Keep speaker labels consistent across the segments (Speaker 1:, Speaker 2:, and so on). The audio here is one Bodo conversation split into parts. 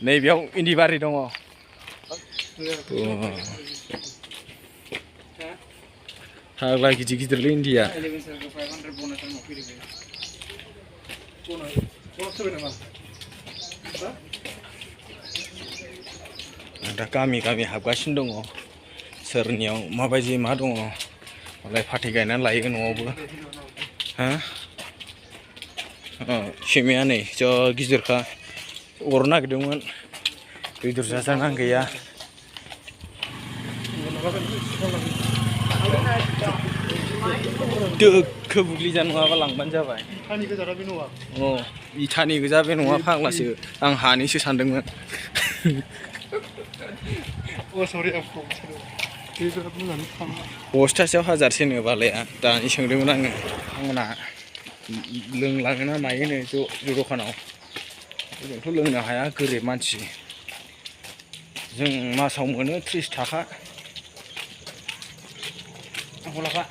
Speaker 1: नैबेयाव इन्दि बारि दङ फाग्ला गिदिर गिदिरलै इन्दिया दा गामि गामि हाबगासिनो दङ सोरनियाव माबायदि मा दङ मालाय फाथै गायनानै लायो न'आवबो हा सैमाया नै जा गिदिरखा अरनो नागिरदोंमोन बेदर जाजानां गैया दोखो बुग्लिजा नङाबा लांबानो जाबाय इथानि गोजा बे नङा फाग्लासो आं हानिसो सानदोंमोन बस्थासेयाव 1000 नो बालाया दानि सोंदोंमोन आङो आंना लोंलाङोना मायोनो ज' दखानाव जोंथ' लोंनो हाया गोरिब मानसि जों मासाव मोनो 30 थाखा गलापा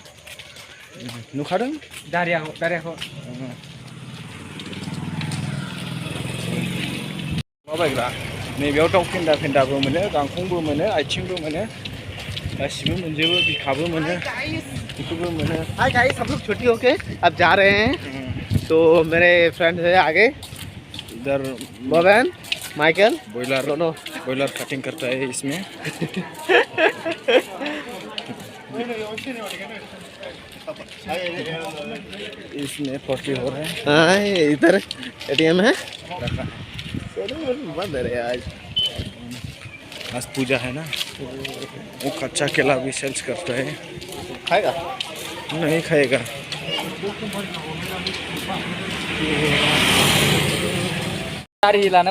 Speaker 1: नुखादों दारियाखौ माबायग्रा नैबेयाव दाउ फेन्दाबो मोनो गांखंबो मोनो आथिंबो मोनो गासिबो मोनजोबो बिखाबो मोनो बेखौबो मोनो
Speaker 2: हाय गाइस हम लोग छुट्टी होके अब जा रहे हैं तो मेरे फ्रेंड है आगे
Speaker 1: इधर
Speaker 2: बबन माइकल
Speaker 1: बॉयलर कटिंग करता है इसमें इसमें 40 हो रहे हैं
Speaker 2: हाँ इधर एटीएम है बंद है
Speaker 1: आज पूजा है ना वो कच्चा केला भी सेल्स करता है
Speaker 2: खाएगा
Speaker 1: नहीं खाएगा
Speaker 2: लाना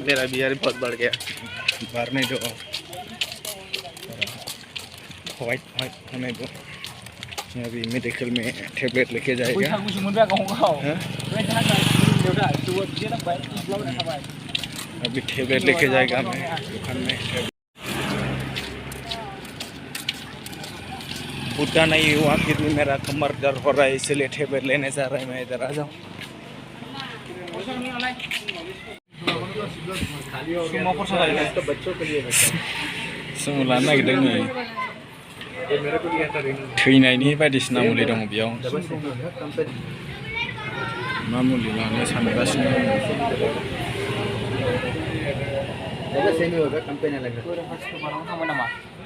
Speaker 2: मेरा बिहार बहुत बढ़ गया
Speaker 1: बाहर नहीं दो व्हाइट होने दो अभी मेडिकल में टेबलेट लेके जाएगा अभी टेबलेट लेके जाएगा मैं दुकान में बुढ़ा नहीं हुआ फिर भी मेरा कमर दर्द हो रहा है इसलिए टेबलेट लेने जा रहा है मैं इधर आ जाऊँ
Speaker 2: बच्चों के लिए
Speaker 1: सुमो लानो नागिरदों नै थैनायनि बायदिसिना मुलि दङ बेयाव मा मुलि लानो सानगासिनो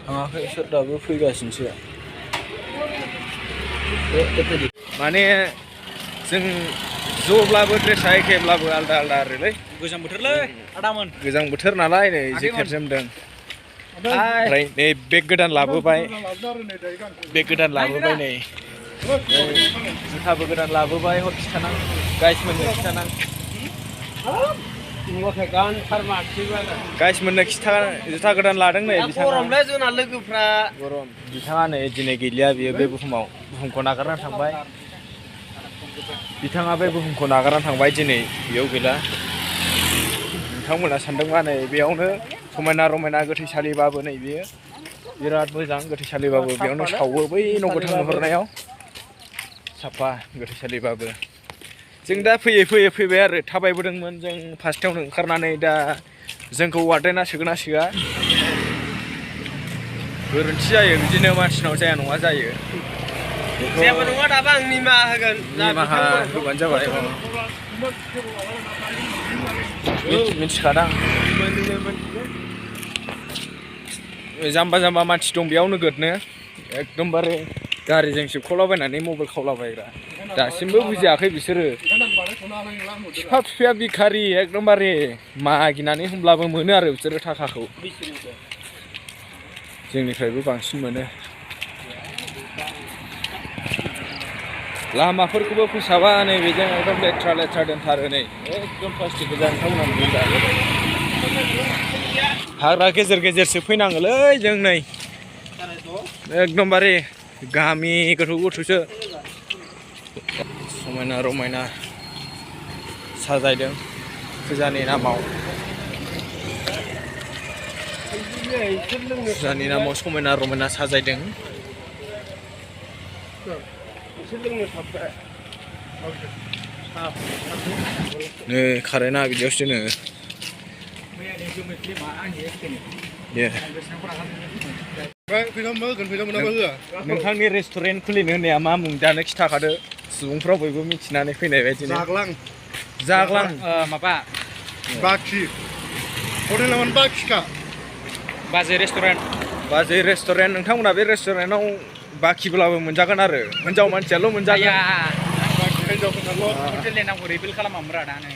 Speaker 1: थाङाखै सोर दाबो फैगासिनोसो माने जों ज'ब्लाबो ड्रेसा एखेब्लाबो आलदा आलदा आरोलै गोजां बोथोरलै आदामोन गोजां बोथोर नालाय नै जेकेट जोमदों ओमफ्राय नै बेग गोदान लाबोबाय नै जुथाबो गोदान लाबोबाय हर खिथानां गाइस मोननो खिथानां गाइस मोननो जुथा गोदान लादों नै
Speaker 2: गरमलै जोंना लोगोफ्रा
Speaker 1: गरम बिथाङा नै दिनै गैलिया बियो बे बुहुमखौ नागारना थांबाय बिथाङा बे बुहुमखौ नागारना थांबाय दिनै बेयाव गैला नोंथांमोना सानदोंबा नै बेयावनो समायना रमायना गोथैसालिबाबो नै बेयो बिराद मोजां गोथैसालिबाबो बेयावनो सावो बै न' गोथां नुहुरनायाव साफा गोथैसालिबाबो जों दा फैबाय आरो थाबायबोदोंमोन जों फार्स्टआवनो ओंखारनानै दा जोंखौ वार्डेना सोगोना सोआ गोरोन्थि जायो बिदिनो मानसिनाव जाया नङा जायो
Speaker 2: जेबो नङा दाबो आं निमाहा होगोन
Speaker 1: निमाहा होबानो जाबाय मिथिखादां जाम्बा जाम्बा मानसि दं बेयाव नोगोदनो एकदमबारे गारिजों सिबख'लाबायनानै मबाइल खावलाबायग्रा दासिमबो बुजियाखै बिसोरो बिफाया भिखारि एकदमबारे मागिनानै होमब्लाबो मोनो आरो बिसोरो थाखाखौ जोंनिफ्रायबो बांसिन मोनो लामाफोरखौबो फोसाबा नै बेजों एकदम लेथ्रा दोनथारो नै एकदम प्लास्टिक गोजा नोंथांमोना हाग्रा गेजेरसो फैनाङोलै जों नै एकदमबारे गामि गोथौसो समायना रमायना साजायदों फुजानि नामाव समायना रमायना साजायदों
Speaker 2: लोंनो थाबबाय
Speaker 1: नै कारेन्टआ बिदियावसो दोनो नोंथांनि रेस्टुरेन्ट खुलिनो होननाया मा मुं दानो खिथाखादो सुबुंफ्रा बयबो मिथिनानै फैनाय बायदिनो जाग्लां
Speaker 3: माबा
Speaker 2: बाखि हटेल नामा बाखिखा
Speaker 3: बाजै
Speaker 1: रेस्टुरेन्ट नोंथांमोना बे रेस्टुरेन्टआव बाखिब्लाबो मोनजागोन आरो हिनजाव मानसियाल' मोनजागोन
Speaker 3: हटेलनि नामखौ रिभिल खालामामोन दानो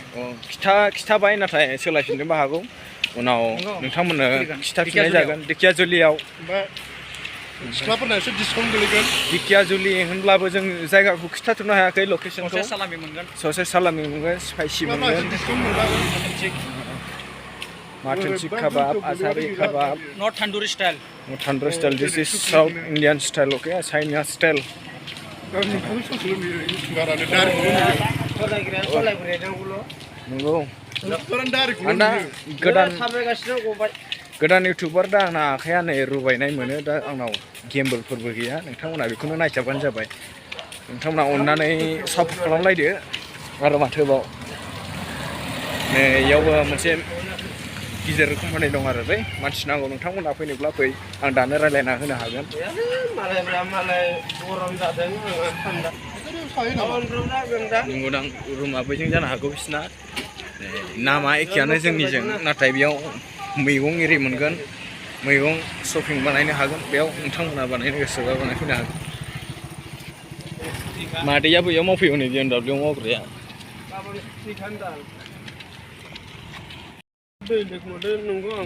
Speaker 1: खिथाबाय नाथाय सोलायफिननोबो हागौ उनाव नोंथांमोननो खिथाफिननाय जागोन दिखियाजुलियाव
Speaker 2: सिख्लाफोरना एसे डिसकाउन्ट गोलैगोन
Speaker 1: दिखियाजुलि होनब्लाबो जों जायगाखौ खिथाथ'नो हायाखै लकेसनखौ ससे सालामि मोनगोन स्पाइसि मोनगोन मटन सीख कबाब आसारी kebab
Speaker 3: not tandoori style
Speaker 1: this is south Indian style okay China style नंगौ आंना गोदान इउटुबार दा आंना आखाया नै रुबायनाय मोनो दा आंनाव गेम्बलफोरबो गैया नोंथांमोना बेखौनो नायजाबानो जाबाय नोंथांमोना अननानै सापर्ट खालामलायदो आरो माथोबाव नै इयावबो मोनसे गिदिर कम्पानि दं आरो बै मानसि नांगौ नोंथांमोना फैनोब्ला फै आं दानो रायलायना होनो हागोन नंगौदां रुमा बैजों जानो हागौ बिसिना नामा एखेयानो जोंनिजों नाथाय बेयाव मैगं एरि मोनगोन मैगं शपिं बानायनो हागोन बेयाव नोंथांमोना बानायनो गोसोबा बानायफैनो हागोन मादैयाबो बेयाव मावफैयो नै BMW मावग्राया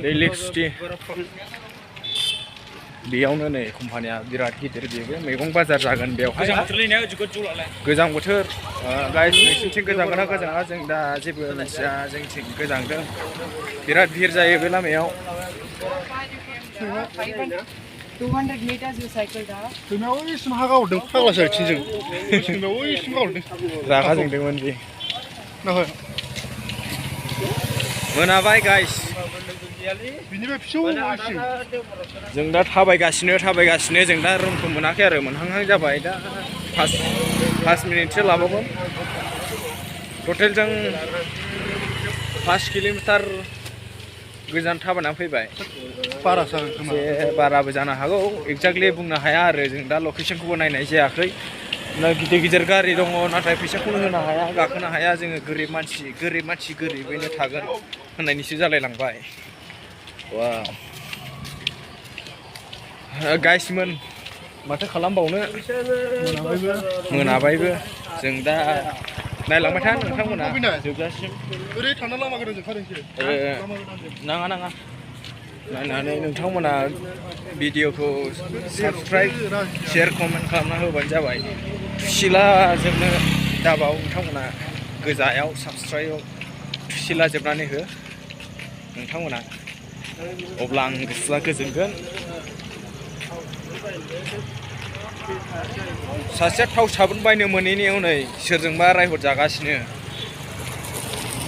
Speaker 1: दैलिक सिटि बेयावनो नै कम्पानिया बिराद गिदिर बेबो मैगं बाजार जागोन बेवहाय गोजां बोथोर गाइस नोंसिनिथिं गोजांगोना गोजाङा जों दा जेबो मिथिया जोंथिं गोजांदों बिराद भिर जायो बे लामायाव
Speaker 4: 200 meters you cycled up.
Speaker 1: रागा जोंदोंमोन बे मोनाबाय गाइस जों दा थाबायगासिनो जों दा रुमखौ मोनाखै आरो मोनहांहां जाबाय दा 5 मिनिटसो लाबावगोन टटेल जों 5 किल'मिटार गोजान थाबायनानै फैबाय बाराबो जानो हागौ एक्जेक्टलि बुंनो हाया आरो जों दा लकेसनखौबो नायनाय जायाखै गिदिर गारि दङ नाथाय फैसाखौनो होनो हाया गाखोनो हाया जोङो गोरिब मानसि गोरिबैनो थागोन होननायनिसो जालायलांबाय वाव गाइसमोन माथो खालामबावनो मोनाबायबो जों दा नायलांबाय था नोंथांमोना जोबजासिम नाङा नायनानै नोंथांमोना भिडिअखौ साबस्क्राइब शेयार कमेन्ट खालामना होबानो जाबाय थुसिला जोबनो दाबाव नोंथांमोना गोजायाव साबस्क्राइबाव थुसिला जोबनानै हो नोंथांमोना अब्ला आं गोसोआ गोजोनगोन सासेया थाव साबोन बायनो मोनैनि उनै सोरजोंबा रायहरजागासिनो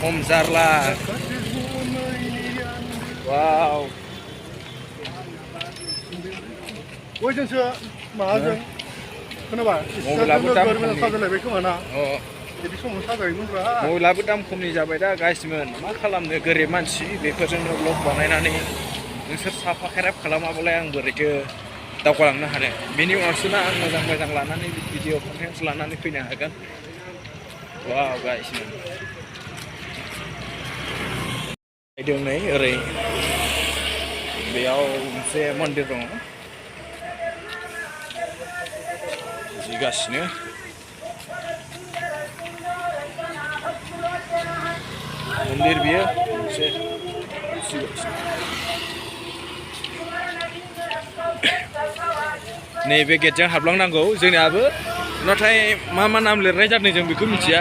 Speaker 1: खम जारला वाव मबाइलाबो दाम खमनि जाबाय दा गाइसमोन मा खालामनो गोरिब मानसि बेफोरजोंनो ब्लग बानायनानै नोंसोर साफा खेराब खालामाबालाय आं बोरैथो दावगालांनो हानो बेनि उनावसो ना आं मोजां लानानै भिडिअ कन्टेन्ट लानानै फैनो हागोन वाव गाइसमोन फैदों नै ओरै बेयाव मोनसे मन्दिर दङ जिगासिनो मन्दिर बियो मोनसे नैबे गेटजों हाबलांनांगौ जोंनियाबो नाथाय मा नाम लिरनाय जादों जों बेखौ मिथिया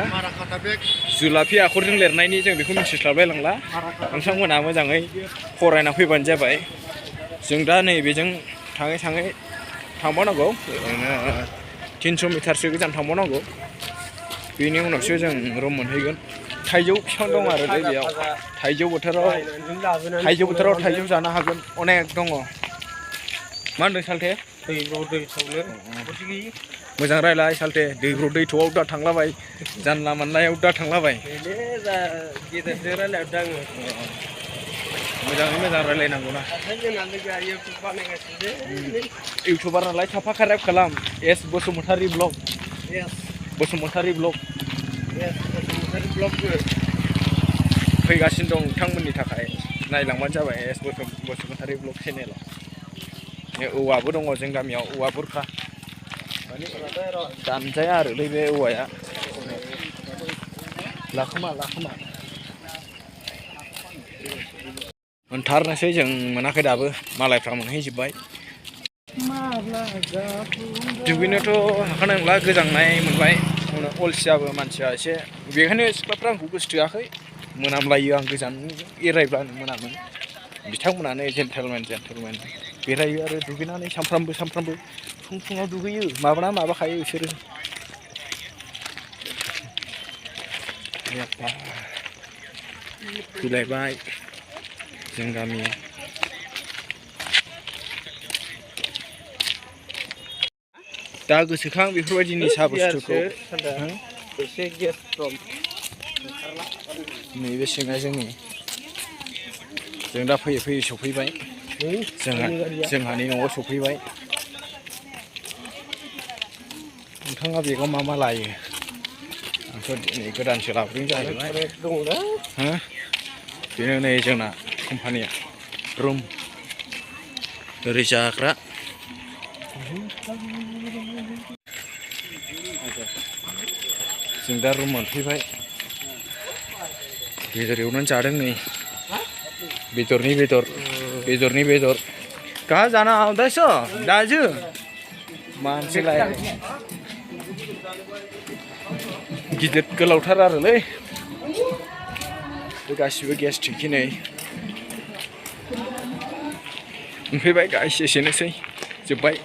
Speaker 1: जुलाफि आखरजों लिरनायनि जों बेखौ मिथिस्लाबलाय लांला नोंथांमोना मोजाङै फरायना फैबानो जाबाय जों दा नैबेजों थाङै थांबावनांगौ ओरैनो 300 मिटारसो गोजान थांबावनांगौ बेनि उनावसो जों रुम मोनहैगोन थाइजौ बिफां दं आरो बेयाव थाइजौ बोथोराव थाइजौ जानो हागोन अनेक दङ मा होनदों सालथे मोजां रायलाय सालथे दैब्र' दैथ'आव दा थांलाबाय जानला मानलायाव दा थांलाबाय
Speaker 2: गेदेरजों रायलायहरदों आङो
Speaker 1: मोजाङै मोजां रायलायनांगौना
Speaker 2: जोंना लोगोआ इउटुब बानायगासिनो
Speaker 1: इउटुबार नालाय थाफा खारेब खालाम S Basumatary blog Basumatary blog
Speaker 2: Basumatary ब्लगबो
Speaker 1: फैगासिनो दं नोंथांमोननि थाखाय नायलांबानो जाबाय एस बसुमतारी ब्लग चेनेलाव औवाबो दङ जों गामियाव औवा बुरखा माने दानजाया आरोलै बे औवाया लाखोमा मोनथारनोसै जों मोनाखै दाबो मालायफ्रा मोनहैजोब्बाय दुगैनोथ' हाखानाय नंला गोजांनाय मोनबाय अलसियाबो मानसिया एसे बेखायनो सिख्लाफ्रा आंखौ गोसोथोआखै मोनामलायो आं गोजान एरायब्लानो मोनामो बिथांमोनानो जेन्टेलमेन बेरायो आरो दुगैनानै सानफ्रामबो फुङाव दुगैयो माबाखायो बिसोरो फैलायबाय जों गामियाव दा गोसोखां बेफोरबायदि निसा बुस्थुखौ
Speaker 2: एसे गेस दं
Speaker 1: नैबे सिङा जोंनि जों दा फैयै सफैबाय जोंहानि न'आव सफैबाय नोंथाङा बेगाव मा लायो आंथ' दिनै गोदानसो लाबोदों जाहैबाय बेनो नै जोंना कम्पानिया रुम ओरै जाग्रा जों दा रुम मोनफैबाय बेदर एवनानै जादों नै बेदरनि बेदर कहाँ जाना आउँदैछ दाजु मानसिलाय गिदिर गोलावथार आरोलै बे गासिबो गेस्ट्रिकखि नै मोनफैबाय गाइस एसेनोसै जोब्बाय